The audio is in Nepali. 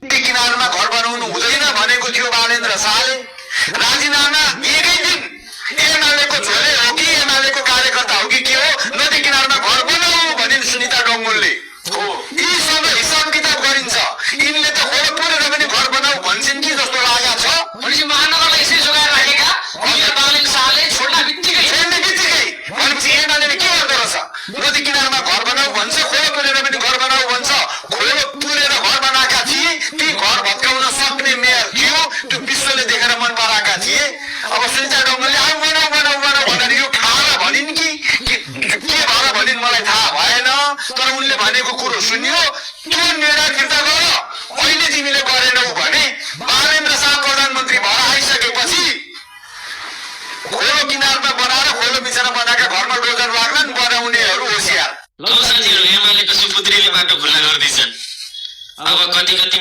किनारमा घर बनाउनु हुँदैन भनेको थियो बालेन्द्र शाहले। राजीनामा दिएकै दिन एमालेको झोले हो कि एमालेको कार्यकर्ता हो कि के हो, नदी किनारमा घर बनाऊ भनिन् सुनिता डङ्गोलले। यीसँग हिसाब किताब गरिन्छ। यिनले त खोलो पुरेर पनि घर बनाऊ भन्छन् कि जस्तो लागेको छ। भनेपछि महानगरलाई यसै जोगाएर राखेका बालेन्द्र शाहले छोड्ने बित्तिकै भनेपछि एमाले के गर्दो रहेछ? नदी किनारमा घर बनाऊ भन्छ, खोलो पुरेर पनि घर बनाऊ भन्छ। खोलो पुरेर घर बनाएका थिए, ती घर भत्काउन सक्ने मेयर थियो, त्यो विश्वले देखेर मन पराएका थिए। अब सुनिता डङ्गोलले अब बनाऊ बनाऊ बनाऊ भनेर यो खाएर भनिन् कि के भएर भनिन् मलाई थाहा भएन, तर उनले भनेको कुरो सुन्यो। त्यो निर्णय फिर्ता गर, अहिले तिमीले गरेनौ भने बालेन्द्र शाह प्रधानमन्त्री भएर आइसकेपछि खोलो किनारमा बनाएर खोलो बिचरा बनाएका घरमा डोजर लाग्लान्, बनाउनेहरू होसियार। ल साथीहरू, एमालेको सुपुत्रीले बाटो खुल्ला गर्दैछन्। अब कति कतिका